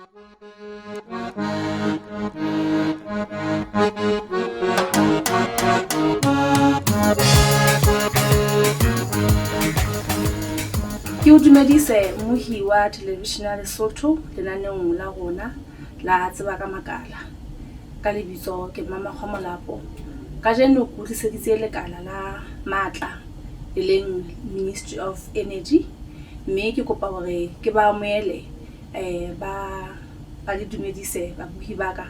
Ke o dumedise mmohi wa thelevishene ya Lesotho lenaneong la rona la Tseba ka Makala. Ka lebitso ke Mmamakgwa Molapo. Kajeno ke o tliseditse lekala la matla e leng Ministry of Energy mme ke kopa hore ke ba amohele ba ba le dumedise babohi ba ka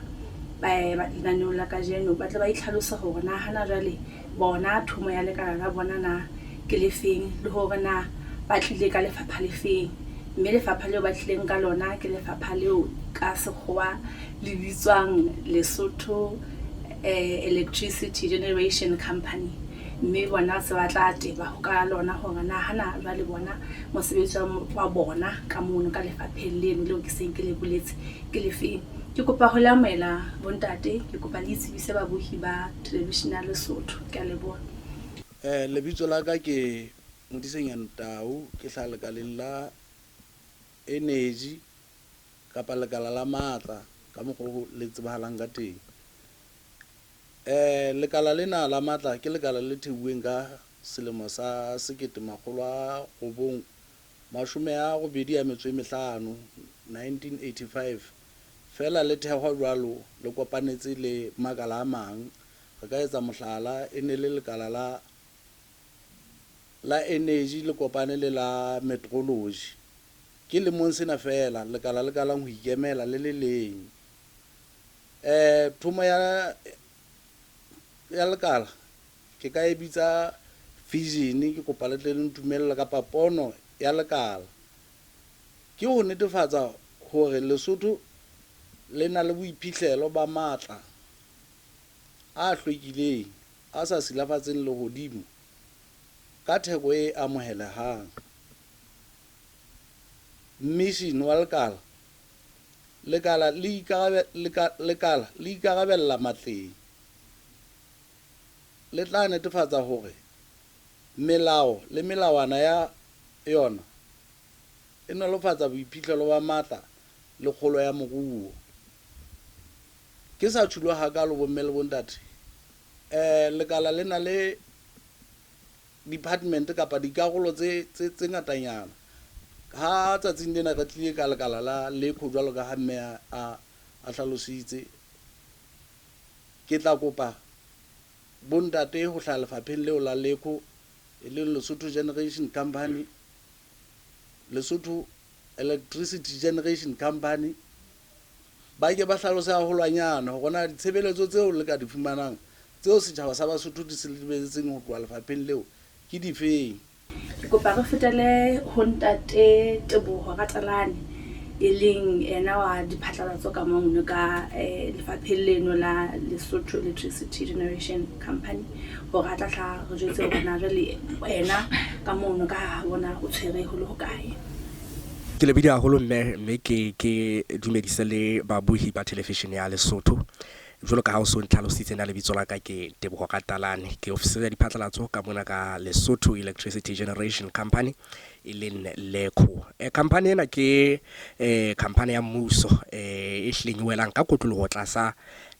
lenaneong la kajeno ba tle ba itlhalose hore na hana jwale bona thomo ya lekala la bona na ke le feng le hore na ba tlile ka lefapha le feng. Mme lefapha leo ba tlileng ka lona ke lefapha leo ka sekgowa le bitswang Lesotho Electricity Generation Company. Mme bona se ba tla teba ho ka lona hore na hana jwale bona mosebetsi wa bona ka mono ka lefapheng leno leo ke seng ke le boletse ke le feng. Ke kopa ho le amohela bontate, ke kopa le itsebise babohi ba Television ya Lesotho. Ke a leboha. Lebitso la ka ke Modisenyane Tau, ke hlaha lekaleng la energy kapa lekala la matla ka mokgwa o le tsebahalang ka teng. Lekala lena la matla ke lekala le theuweng ka selemo sa 1985, 1985, feela le thehwa jwalo le kopanetse le makala a mang. Re ka etsa mohlala, e ne le lekala la la energy le kopane le la metrology. Ke lemong sena feela lekala le kalang ho ikemela le le leng. Thomo ya ya lekala ke ka e bitsa vision, ke kopa le tle le ntumelle kapa pono ya lekala. Ke ho netefatsa hore Lesotho le na le boiphihlelo ba matla a hlwekileng, a sa silafatseng lehodimo ka theko e amohelehang. Mission wa lekala Lekala le ikarabe, leka, lekala le ikarabella matleng. Le tla netefatsa hore melao le melawana ya yona e nolofatsa boiphihlelo ba matla le kgolo ya moruo. Ke sa tjhulo hakalo bomme le bontate, lekala le na le department kapa dikarolo tse, tse, tse ngatanyana. Ha tsatsing lena re tlile ka lekala la Lekho jwalo ka ha mme a, a, a hlalositse, ke tla kopa bontate ho hlaha lefapheng leo la Lekho, e leng Lesotho Generation Company, Lesotho Electricity Generation Company, ba ke ba hlalose haholwanyane hore na ditshebeletso tseo le ka di fumanang tseo setjhaba sa Basotho di se lebeletseng ho tloha lefapheng leo ke difeng. Ke kopa re fetele ho Ntate Teboho Ratalane, e leng ena wa diphatlalatso ka mono ka lefapheng leno la Lesotho Electricity Generation Company hore a tla hla re jwetse hore na jwale ena ka mono ka ha bona o tshwere ho le hokae. Ke lebile haholo mme, mme ke ke dumedise le babohi ba television ya Lesotho. Jwalo ka ha o so ntlhalositse na lebitso la ka ke Teboho Ratalane. Ke ofisiri ya diphatlalatso ka mona ka Lesotho Electricity Generation Company e leng LECO. Eh, company ena ke eh, company ya mmuso eh, e hlileng e welang ka kotloloho tlasa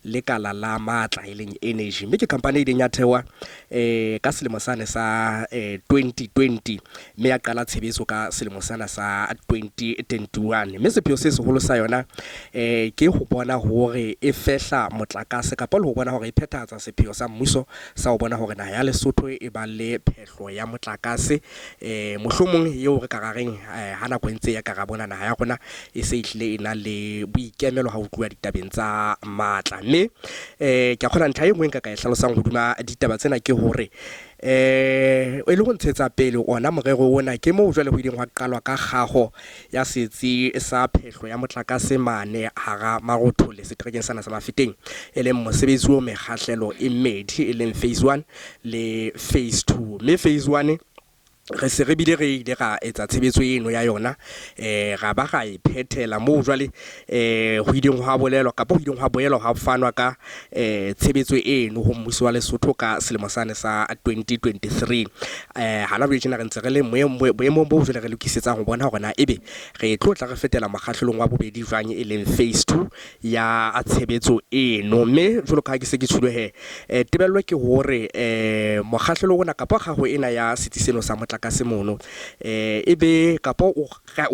lekala la matla e leng energy, mme ke company e ileng ya thewa eh, ka selemo sane sa eh, 2020 mme ya qala tshebetso ka selemo sena sa 2021. Mme sepheo se seholo sa yona eh, ke ho bona hore e fehla motlakase kapa le ho bona hore e phethahatsa sepheo sa mmuso sa ho bona hore naha ya Lesotho e ba le phehlo ya motlakase eh, mohlomong eo re ka ra reng eh, ha nako e ntse ya ka ra bona naha ya rona e se e hlile e na le boikemelo ha ho tluwa ditabeng tsa matla. Mme eh, ke a kgona ntlha e nngwe nka ka e hlalosang hodima ditaba tsena ke hore eh, e le ho ntshetsa pele ona morero ona, ke moo jwale ho ileng hwa qalwa ka kgaho ya setsi sa phehlo ya motlakase mane hara Marothole seterekeng sena sa Mafeteng, e leng mosebetsi o mekgahlelo e mmedi, e leng phase one le phase two. Mme phase one Re se re bile re ile ra etsa tshebetso eno ya yona, ra ba ra e phethela moo jwale ho ileng hwa bolelwa kapa ho ileng hwa boelwa hwa fanwa ka tshebetso eno ho mmuso wa Lesotho ka selemo sane sa 2023. Hana jwale tjena re ntse re le boemong boo jwale re lokisetsang ho bona hore na ebe re tlo tla re fetela mokgahlelong wa bobedi jwang, e leng phase 2 ya tshebetso eno. Mme jwalo ka ha ke se ke tjholo he, tebello ke hore mokgahlelo ona kapa kgaho ena ya setsi seno sa motlakase mono, e be kapa o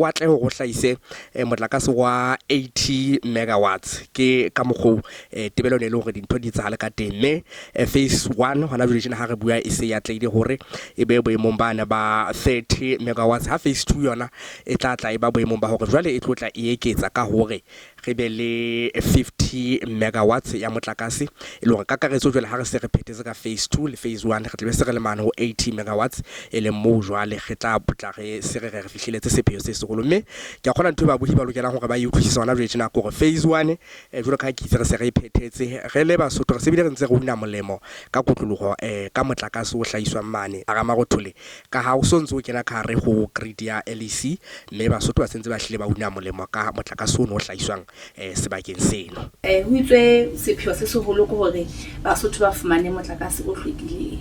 atlehe hore o hlahise motlakase wa 80 megawatts. Ke ka mokgoo tebello ne e le hore dintho di etsahale ka teng. Mme phase 1 hona jwale tjena ha re bua e se e atlehile hore e be boemong bane ba 30 megawatts, ha phase 2 yona e tla tla e ba boemong ba hore jwale e tlo tla e eketsa ka hore re be le 50 megawatts ya motlakase, e le hore kakaretso jwale ha re se re phethetse ka phase 2 le phase 1 re tla be se re le mane ho 80 megawatts, e leng moo jwale re tla tla re se re re fihleletse sepheo se seholo. Mme ke a kgolwa ntho e babohi ba lokelang hore ba e utlwisise hona jwale tjena ke hore phase 1, jwalo ka ha ke itse re se re e phethetse re le Basotho, re se bile re ntse re una molemo ka kotloloho ka motlakase o hlahiswang mane hara Marothole, ka ha o so ntse o kena ka hare ho grid ya LEC, mme Basotho ba sentse ba hlile ba una molemo ka motlakase ono o hlahiswang sebakeng seno. Ho itswe sepheo se seholo ke hore Basotho ba fumane motlakase o hlwekileng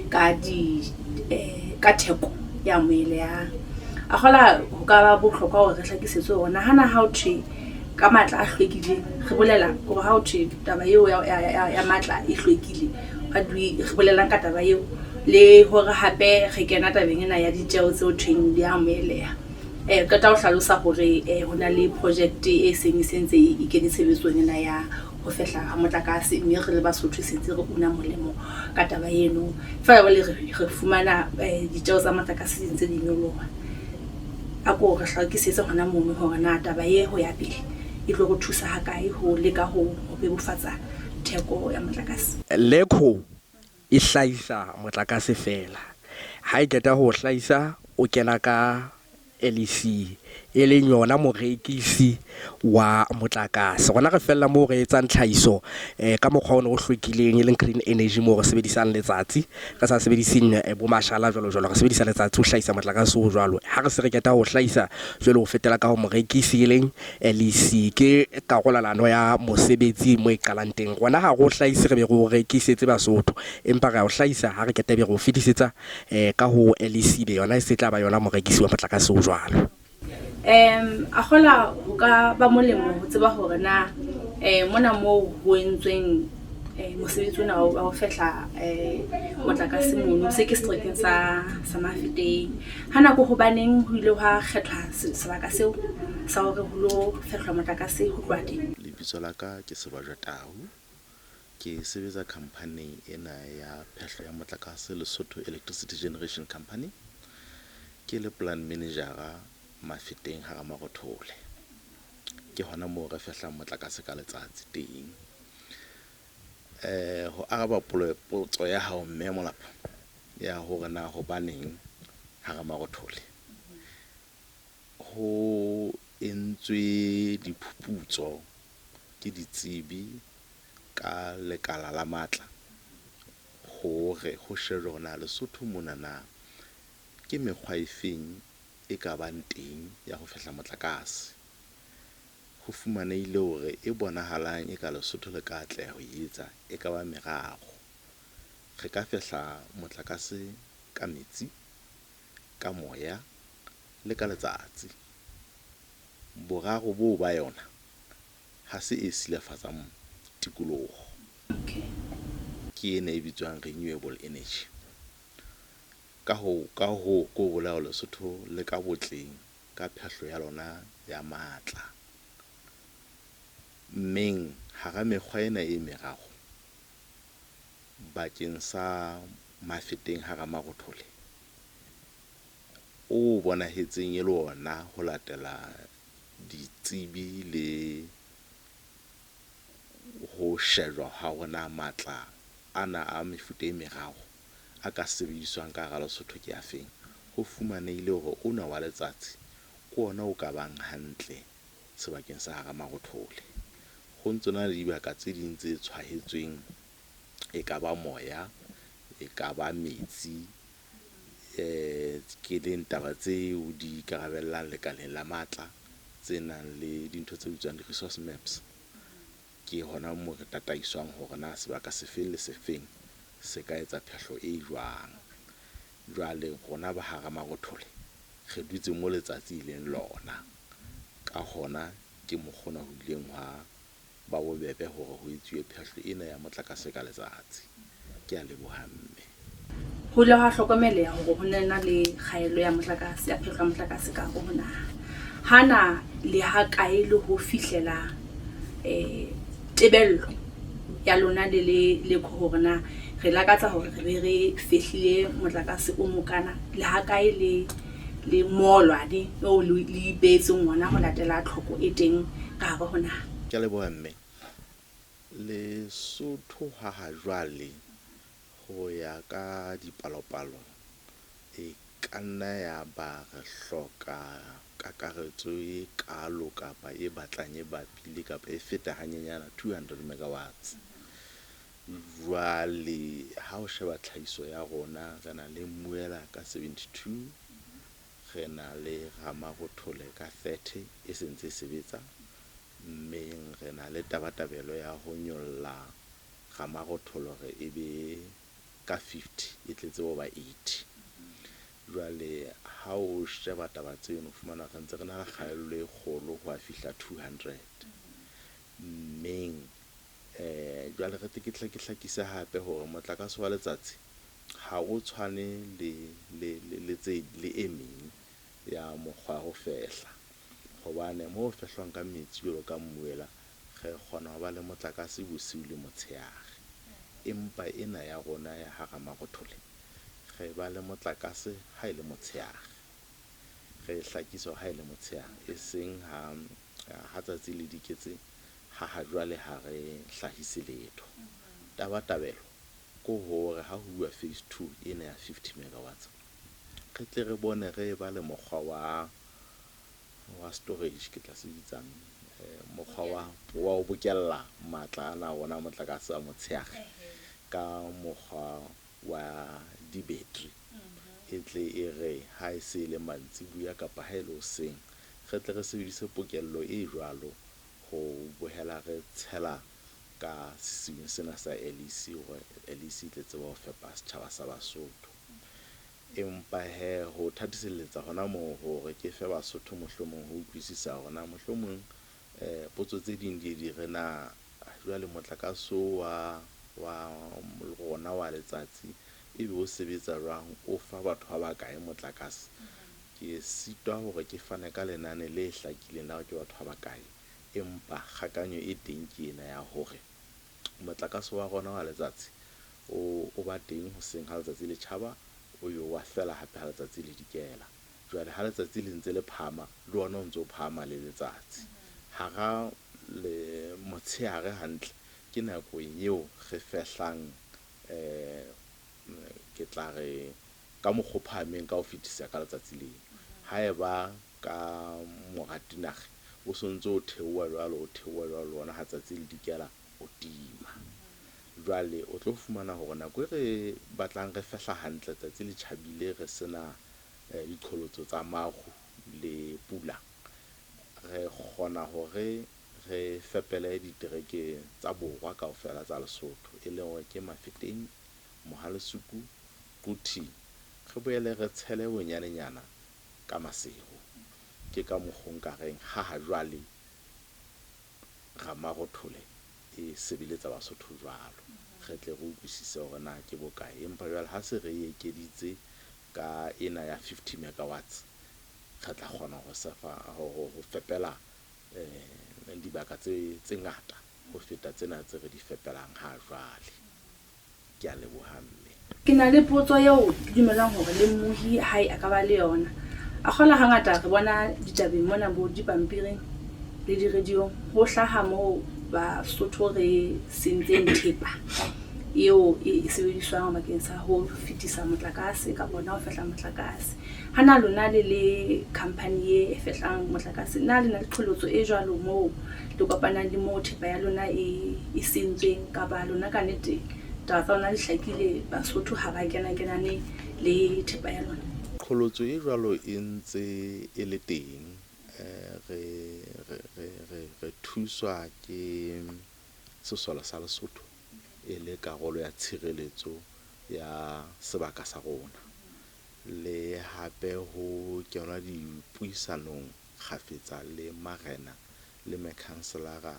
ka di ka theko e amohelehang. A kgola ho ka ba bohlokwa hore re hlakisetswe hore nahana ha ho thwe ka matla a hlwekileng, re bolela hore ha ho thwe taba eo ya matla e hlwekile, re bolelang ka taba eo, le hore hape re kena tabeng ena ya ditjeho tseo thweng di amoheleha. Qeta ho hlalosa hore ho na le project e seng e sentse e kene tshebetsong ena ya ho fehla ha motlakase, mme re le Basotho sentse re una molemo ka taba eno. Feela jwale re fumana ditjeho tsa motlakase di ntse di nyoloha. A ko re hlakisetse hona mono hore na taba e ho ya pele e tlo re thusa ha kae ho leka ho bebofatsa theko ya motlakase. Leco e hlahisa motlakase feela. Ha e qeta ho o hlahisa, o kena ka LEC, e leng yona morekisi wa motlakase. Rona re fella moo re etsang tlhahiso ka mokgwa ona o hlwekileng, e leng green energy, moo re sebedisang letsatsi, re sa sebediseng bo mashala jwalo jwalo. Re sebedisa letsatsi ho hlahisa motlakase o jwalo. Ha re se re qeta ho hlahisa, jwale o fetela ka ho morekisi, e leng LEC. Ke karolelano ya mosebetsi moo e qalang teng. Rona ha re o hlahise re be re o rekisetse Basotho, empa re a o hlahisa, ha re qeta ebe re o fetisetsa ka ho LEC, be yona e se tla ba yona morekisi wa motlakase o jwalo. A kgola ho ka ba molemo ho tseba hore na mona moo ho entsweng mosebetsi ona wa ho fehla motlakase mono, se ke seterekeng sa Mafeteng. Ha nako hobaneng ho ile hwa kgethwa sebaka seo sa hore ho lo fehlwa motlakase ho tloha teng? Lebitso la ka ke Sebajwa Tau. Ke sebetsa khamphaning ena ya phehlo ya motlakase, Lesotho Electricity Generation Company. Ke le plant manager-a Mafeteng hara Marothole. Ke hona moo re fehlang motlakase ka letsatsi teng. Ho araba potso ya hao mme Molapo ya hore na hobaneng hara Marothole, ho entswe diphuputso ke ditsebi ka lekala la matla hore ho shejwe hore na Lesotho mona na ke mekgwa e feng e ka bang teng ya ho fehla motlakase. Ho fumanehile hore e bonahalang e ka Lesotho le ka atleha ho e etsa e ka ba meraro. Re ka fehla motlakase ka metsi, ka moya le ka letsatsi. Boraro boo ba yona ha se e silafatsang tikoloho. Ke ena e bitswang renewable energy. Ka hoo ka hoo ke ho bolela hore Lesotho le ka botleng ka phehlo ya lona ya matla. Mmeng hara mekgwa ena e meraro bakeng sa Mafeteng hara Marothole, o bonahetseng e le ona ho latela ditsebi le ho shejwa ha hore na matla ana a mefuta e meraro a ka sebediswang ka hara Lesotho ke afeng, ho fumanehile hore ona wa letsatsi ke ona o ka bang hantle sebakeng sa hara Marothole. Ho ntso na le dibaka tse ding tse tshwahetsweng, e ka ba moya, e ka ba metsi, Ke leng taba tseo di ikarabellang lekaleng la matla tse nang le dintho tse bitswang di-resource maps. Ke hona moo re tataiswang hore na sebaka sefeng le sefeng se ka etsa phehlo e jwang. Jwale rona ba hara Marothole re dutse mo letsatsi e leng lona. Ka hona ke mokgwa ona ho ileng hwa ba bobebe hore ho etsuwe phehlo ena ya motlakase ka letsatsi. Ke a leboha mme. Ho ile hwa hlokomeleha hore ho ne na le kgaello ya motlakase, ya phehlo ya motlakase ka hare ho naha. Hana le ha kae le ho fihlela tebello ya lona le le lekho hore na re lakatsa hore re be re fehlile motlakase o mokana le ha kae le le moolwane eo le ipeetseng ona ho latela tlhoko e teng ka hare ho naha? Ke a leboha mme. Lesotho ha ha jwale Ho ya ka dipalopalo, e ka nna ya ba re hloka kakaretso e kaalo kapa e batlang e bapile kapa e feta hanyenyana 200 megawatts. Jwale ha o sheba tlhahiso ya rona, re na le Mmuela ka 72, re na le Ramarothole ka 30 e se ntse e sebetsa, mme re na le tabatabelo ya ho nyolla Ramarotholo hore e be ka 50 e tletse ho ba 80. Jwale ha o sheba taba tseno o fumana re ntse re na le kgaello e kgolo ho a fihla 200. Mmeng jwale re tle ke tle ke hlakise hape hore motlakase wa letsatsi ha o tshwane le le le tse le e meng ya mokgwa wa ho fehla. Hobane mo ho fehlwang ka metsi jwalo ka mmuela Re kgona ho ba le motlakase bosiu le motsheare. Empa ena ya rona ya ha Ramarothole, re ba le motlakase ha e le motsheare. Re e hlakise hore ha e le motsheare, e seng ha, ha tsatsi le diketse, ha ha jwale ha re hlahise letho. Tabatabelo ke hore ha ho uwa phase two ena ya 50 megawatts, re tle re bone re eba le mokgwa wa wa storage ke tla se bitsang mokgwa wa wa ho bokella matla ana a rona a motlakase a motshehare ka mokgwa wa di-battery. E tle e re ha e se e le mantsibuya kapa ha e le hoseng, re tle re sebedise pokello e jwalo ho bohela re tshela ka sesiung sena sa LEC hore LEC e tle tsebe ho fepa setjhaba sa Basotho. Empa he ho thatiselletsa hona moo hore ke fe Basotho mohlomong ho utlwisisa hore na mohlomong potso tse ding di ye di re na jwale motlakase o wa wa rona wa letsatsi ebe o sebetsa jwang, o fa batho ba bakae motlakase. Ke sitwa hore ke fane ka lenane le hlakileng la hore ke batho ba bakae, empa kgakanyo e teng ke ena ya hore Motlakase wa rona wa letsatsi o, o ba teng hoseng ha letsatsi le tjhaba, o be wa fela hape ha letsatsi le dikela. Jwale ha letsatsi le ntse le phahama, le ona o ntse o phahama le letsatsi. Hara le motshehare hantle ke nakong eo re fehlang, ke tla re ka mokgwa o phahameng ka ho fetisisa ka letsatsi leo. Haeba ka mora tinare o so ntse o theoha jwalo, o theoha jwalo le ona ha tsatsi le dikela o tima. Jwale o tlo fumana hore nako e re batlang re fehla hantle tsatsi le tjhabile re sena diqholotso tsa maru le pula, re kgona hore re fepele ditereke tsa borwa kaofela tsa Lesotho, e leng hore ke Mafeteng, Mohalesuku, Quthing, re boele re tshele bonyanenyana ka Maseru. Ke ka mokgo nka reng ha ha jwale Ramarothole e sebeletsa Basotho jwalo. Re tle re utlwisise hore na ke bokae. Empa jwale ha se re e ekeditse ka ena ya 50 megawatts, re tla kgona ho sefa, ho fepela dibaka tse tse ngata ho feta tsena tse re di fepelang ha jwale. Ke a leboha mme. Ke na le potso eo ke dumelang hore le mmohi hae a ka ba le yona. A kgola hangata re bona ditabeng mona bo dipampiring le diradiong ho hlaha moo Basotho re sentseng thepa eo e sebediswang bakeng sa ho fetisa motlakase kapa hona ho fehla motlakase. Ha na lona le le company e e fehlang motlakase, na le na le qholotso e jwalo moo le kopanang le moo thepa ya lona e e sentsweng kapa lona ka nnete taba tsa lona di hlakile, Basotho ha ba kena-kenane le thepa ya lona? Qholotso e jwalo e ntse e le teng. Re thuswa ke sesole sa Lesotho e le karolo ya tshireletso ya sebaka sa rona. Le hape ho kenwa dipuisanong kgafetsa le marena le mekhanselara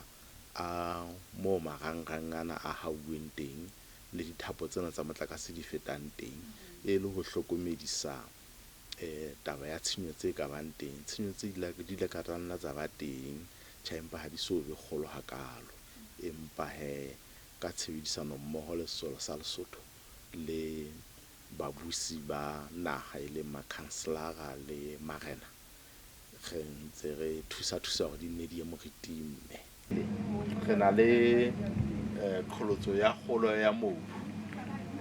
a moo marangrang ana a hauweng teng le dithapo tsena tsa motlakase di fetang teng, e le ho hlokomedisa taba ya tshenyo tse ka bang teng. Tshenyo tse di ile ka tsa nna tsa ba teng, tjhe, empa ha di so be kgolo hakalo. Empa hee ka tshebedisano mmoho le sesole sa Lesotho le babusi ba naha e leng makhanselara le marena, re ntse re thusa-thusa hore di nne di ye moriting. Mme re na le qholotso ya kgolo ya mobu.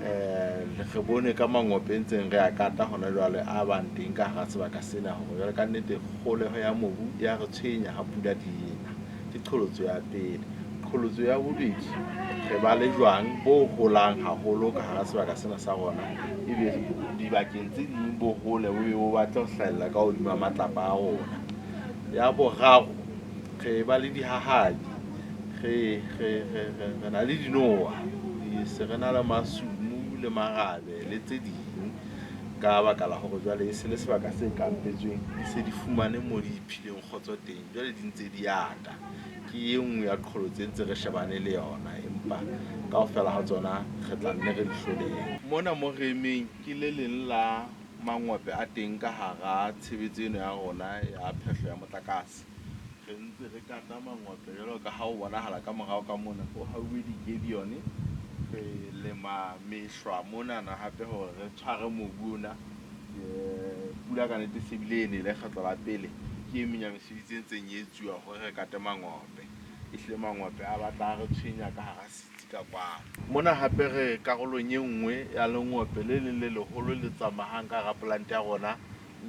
Re bone ka mangope ntseng re a kata hona jwale a bang teng ka hara sebaka sena hore jwale ka nnete kgoleho ya mobu ya re tshwenya ha pula di ena. Ke qholotso ya pele. Qholotso ya bobedi, re ba le jwang bo holang haholo ka hara sebaka sena sa rona, ebe dibakeng tse ding bo hole bo be bo batla ho hlahella ka hodima matlapa a rona. Ya boraro, re ba le dihahabi, re na le dinoha, se re na le masumu le marabe le tse ding, ka baka la hore jwale e se le sebaka se kampetsweng, di se di fumane mo di iphileng kgotso teng, jwale di ntse di ata. Ke e nngwe ya qholotso e ntse re shebane le yona, empa kaofela ha tsona re tla nne re di hloleng. Mona mo re emeng ke le leng la mangope a teng ka hara tshebetso eno ya rona ya phehlo ya motlakase. Re ntse re kata mangope jwalo ka ha ho bonahala ka morao ka mona, ho hauwe di-gabion. Re lema mehlwa monana hape hore re tshware mobu ona. Pula ka nnete se bile e nele kgetlo la pele, ke e meng ya mesebetsi e ntseng e etsuwa hore re kate mangope. Ehlile mangope a batla a re tshwenya ka hara setsi ka kwano. Mona hape re karolong e nngwe ya lengope le leng le leholo le tsamayang ka hara polante ya rona.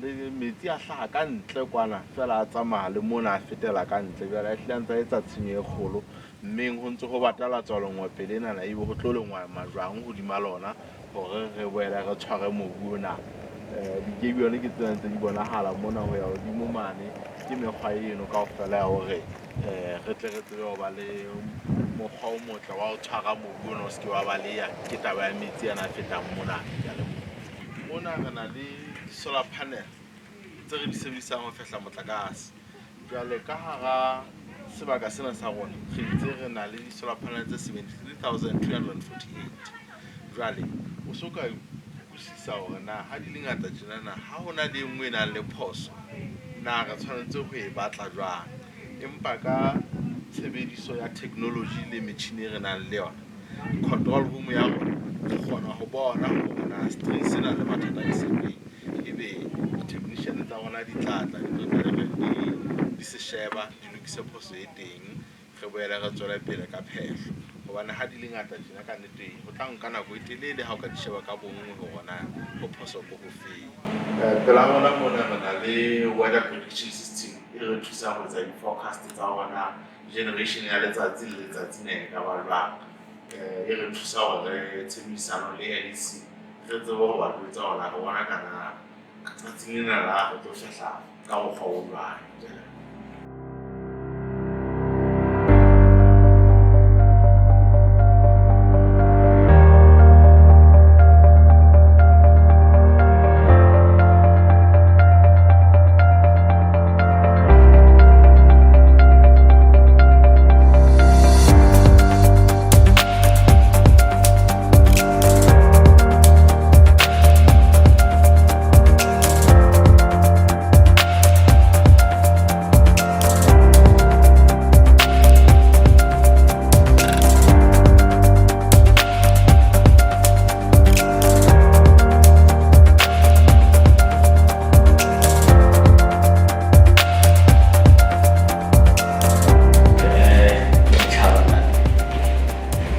Le metsi a hlaha ka ntle kwana feela a tsamaya le mona a fetela ka ntle. Jwale a hlile a ntse a etsa tshenyo e kgolo, mmeng ho ntse ho batalatswa lengope lenana ebe ho tlo lengwa majwang hodima lona hore re boele re tshware mobu ona. Di-gabion ke tsena ntse di bonahala mona ho ya hodimo mane. Ke mekgwa eno kaofela ya hore re tle re tsebe ho ba le mokgwa o motle wa ho tshwara mobu ona o se ke wa baleha ke taba ya metsi ana a fetang mona. Ke a leboha. Mona re na le solar panel tse re di sebedisang ho fehla motlakase. Jwale ka hara sebaka sena sa rona re itse re na le di-solar panel tse 73,248. Jwale o so ka utlwisisa hore na ha di le ngata tjena na ha hona le e nngwe e nang le phoso, na re tshwanetse ho e batla jwang. Empa ka tshebediso ya technology le metjhini e re nang le yona, control room ya rona re kgona ho bona hore na string sena le mathata ke sefeng, ebe di-technician tsa rona di tla tla di tlo tla di se sheba, di lokise phoso e teng, re boele re tswele pele ka phehlo. Hobane ha di le ngata tjena ka nnete ho tla nka nako e telele ha o ka di sheba ka bonngwe hore na ho phoso ko ho feng. Pela rona mona re na le weather prediction system e re thusang ho etsa di-forecast tsa hore na generation ya letsatsi le letsatsi na e ka ba jwang. E re thusa hore re tshebedisano le NEC re tsebe ho ba jwetsa hore na re bona kana tsatsing lena la re tlo fehla ka mokgwa o jwang.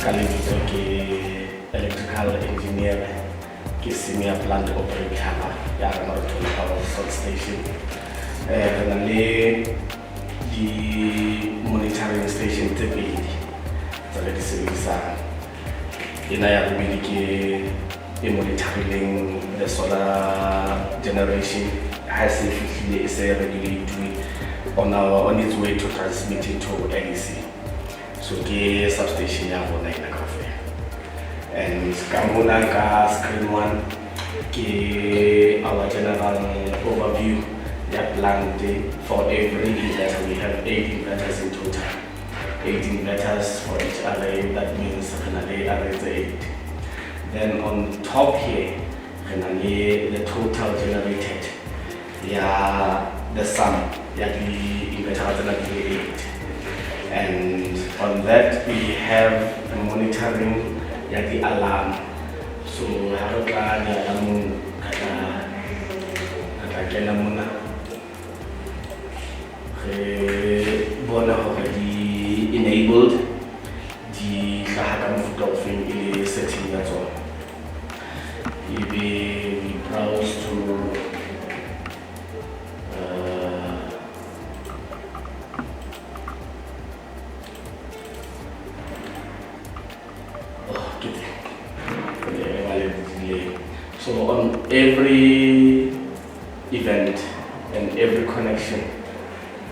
Ka lebitso ke electrical engineer, ke senior plant operator ya Marotholi Power Substation. Re na le di-monitoring station tse pedi tse re di sebedisang. Ena ya bobedi ke e monitorileng the solar generation ha se fihlile e se regulate on its way to transmit it to LEC. So ke substation ya rona ena kaofela. And ka mona ka screen 1 ke our general overview ya plant for every inverter. We have 8 inverters in total. 8 inverters for each array, that means re na le array tse 8. Then on top here, re na le the total generated ya the sum ya di-inverter tsena di le 8. And on that we have the monitoring ya di-alarm. So ha re tla di-alarmong, re tla kena mona, re bone hore di enabled, di hlaha ka mofuta ofeng e le setting ya tsona. Ebe we browse to so on every event and every connection,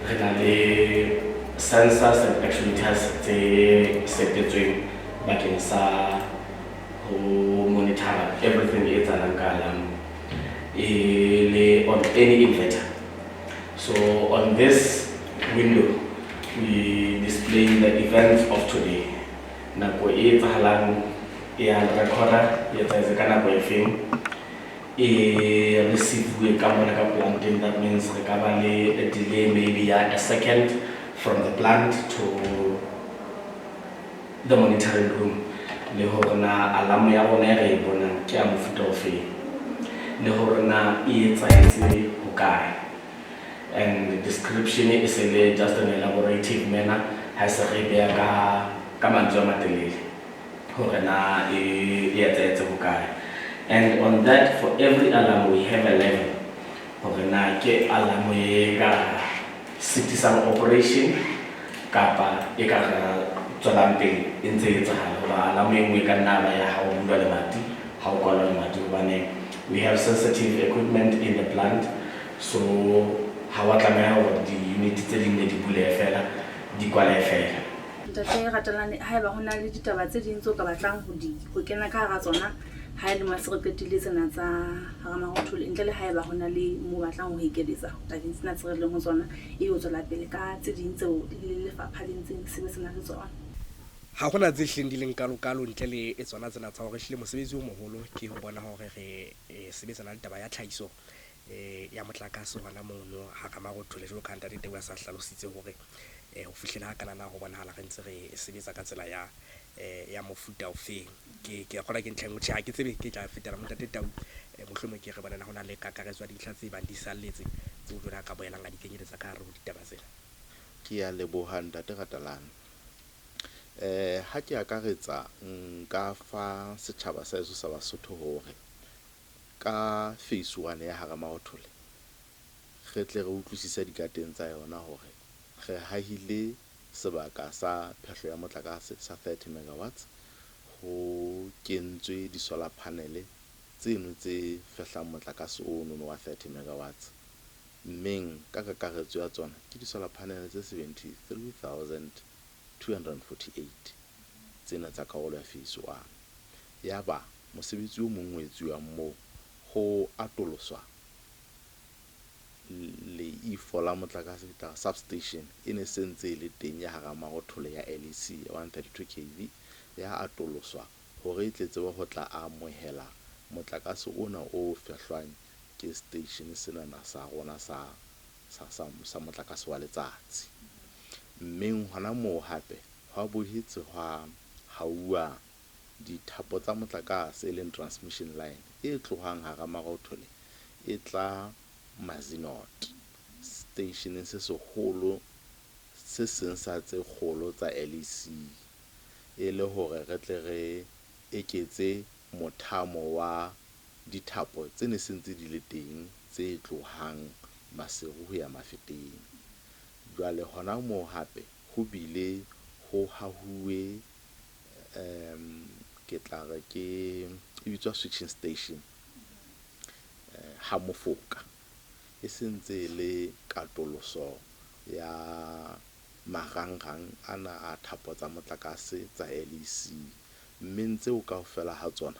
re na le sensors and actuators tse setetsweng bakeng sa ho monitor everything e etsahalang ka alarm e le on any inverter. So on this window, we display the events of today. Nako e etsahalang e ya recorder e etsahetse ka nako e feng, e receive ka mona ka planteng. That means re ka ba le a delay maybe ya a second from the plant to the monitoring room, le hore na alarm ya rona e re e bonang ke ya mofuta ofeng, le hore na e etsahetse hokae. And the description e se le just an elaborative manner, ha se re beha ka mantswe a matelele hore na e etsahetse hokae. And on that, for every alarm we have a level hore na ke alarm e ka sitisang operation kapa e ka tswelang pele e ntse e etsahala. Hoba alarm e nngwe e ka nna ba ya ha o bulwa lemati, ha o kwalwa lemati, hobane we have sensitive equipment in the plant. So ha wa tlameha hore di-unit tse ding ne di bulehe fela, di kwalehe fela. Ntate Ratalane, haeba ho na le ditaba tse ding tseo ka batlang ho kena ka hara tsona, ha e le mo se re qetile tsena tsa hara Marothole, ntle le haeba ho na le mo batlang ho ekeletsa tabeng tsena tse re leng ho tsona, e o tswela pele ka tse ding tseo le lefapha le ntseng sebetsana le tsona. Ha hona tse hlileng di leng kalo-kalo ntle le e tsona tsena tsa hore ehlile mosebetsi o moholo ke ho bona hore re sebetsana le taba ya tlhahiso ya motlakase hona mono hara Marothole, jwalo ka ntate Tau a sa hlalositse hore ho fihlela ha kana na ho bonahala re ntse re sebetsa ka tsela ya mofuta ofeng. Ke kgolwa ke ntlha e nngwe. Tjhe, ha ke tsebe, ke tla fetela mo ntate Tau, mohlomong ke re bona ho na le kakaretso ya dintlha tse bang di salletse tseo jwale a ka boelang a di kenyeletsa ka hare ho ditaba tsena. Ke a leboha ntate Ratalane. Ha ke akaretsa nka fa setjhaba sa heso sa Basotho hore ka phase 1 ya hara Marothole re tle re utlwisise dikateng tsa yona hore re hahile sebaka sa phehlo ya motlakase sa 30 megawatts, ho kentswe di-solar panel tseno tse fehlang motlakase ono wa 30 megawatts, mmeng ka kakaretso ya tsona ke di-solar panel tse 73,248 tsena tsa karolo ya phase 1. Yaba mosebetsi o mong o etsuwang moo ho atoloswa leifo la motlakase ke substation e ne sentse e le teng ya hara Marothole ya LEC ya 132 kV ya atoloswa hore e tle tsebe ho tla amohela motlakase ona o fehlwang ke station senana sa rona sa motlakase wa letsatsi. Mmeng hona moo hape hwa boetse hwa hauwa dithapo tsa motlakase e leng transmission line e tlohang hara Marothole e tla Mazenod station se seholo se seng sa tse kgolo tsa LEC, e le hore re tle re eketse mothamo wa dithapo tse ne sentse di le teng tse tlohang Maseru ho ya Mafeteng. Jwale hona moo hape ho bile ho hahuwe Ke tla re ke e bitswa switching station ha Mofoka. E sentse e le katoloso ya marangrang ana a thapo tsa motlakase tsa LEC, mme tseo kaofela ha tsona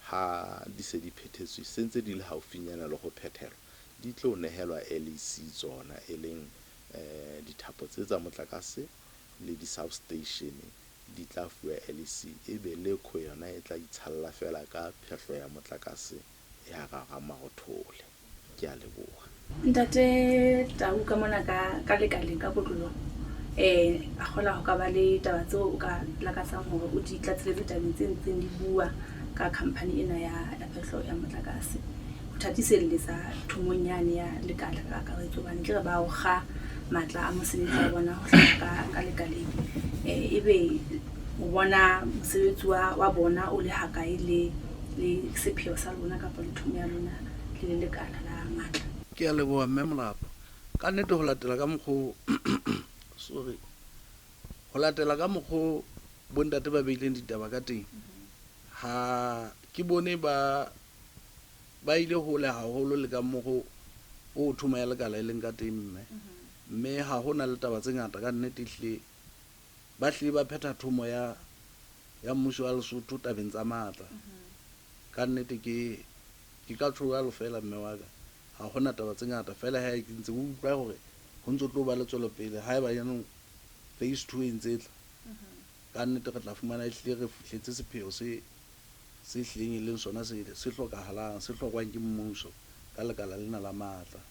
ha di se di phethetswe, se ntse di le haufinyana le ho phethelwa, di tlo nehelwa LEC tsona, e leng dithapo tse tsa motlakase le di-substation di tla fuwa LEC, ebe LECO yona e tla itshalla fela ka phehlo ya motlakase e hara Marothole. Ke a leboha. Ntate Tau, ka mona ka lekaleng ka kotloloho, a kgola ho ka ba le taba tseo o ka lakatsang hore o di tlatseletse tabeng tse ntseng di bua ka company ena ya phehlo ya motlakase, ho thatiselletsa thomong yane ya lekala ka kakaretso, hobane tle re ba o kga matla a mosebetsi wa bona ho hlaha ka lekaleng. Ebe o bona mosebetsi wa bona o le hakae le sepheo sa lona kapa le thomo ya lona le le lekala la matla? Ke a leboha, Mme Molapo. Ka nnete ho latela ka mokgo sorry, ho latela ka mokgo bontate ba beileng ditaba ka teng, ha ke bone ba ile hole haholo le ka mokgo o thomo ya lekala e leng ka teng, mme. Mme ha hona le taba tse ngata ka nnete, ehlile ba hlile ba phetha thomo ya mmuso wa Lesotho tabeng tsa matla. Ka nnete ke ka tjho jwalo fela, mme wa ka. Ha hona taba tse ngata fela, ha ke ntse ke utlwa hore ho ntso tlo ba le tswelopele haeba jaanong phase 2 e ntse e tla. Ka nnete re tla fumana ehlile re fihletse sepheo se hlileng e leng sona se hlokahalang, se hlokwang ke mmuso ka lekala lena la matla.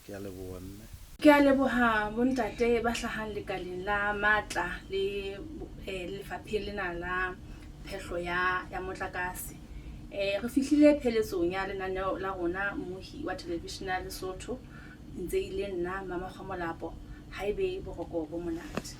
Ke a leboha, mme. Ke a leboha bontate ba hlahang lekaleng la matla le lefapheng lena la phehlo ya motlakase. Re fihlile pheletsong ya lenaneo la rona mmohi wa television ya Lesotho, ntse ile nna Mmamakgwa Molapo. Haebe boroko bo monate.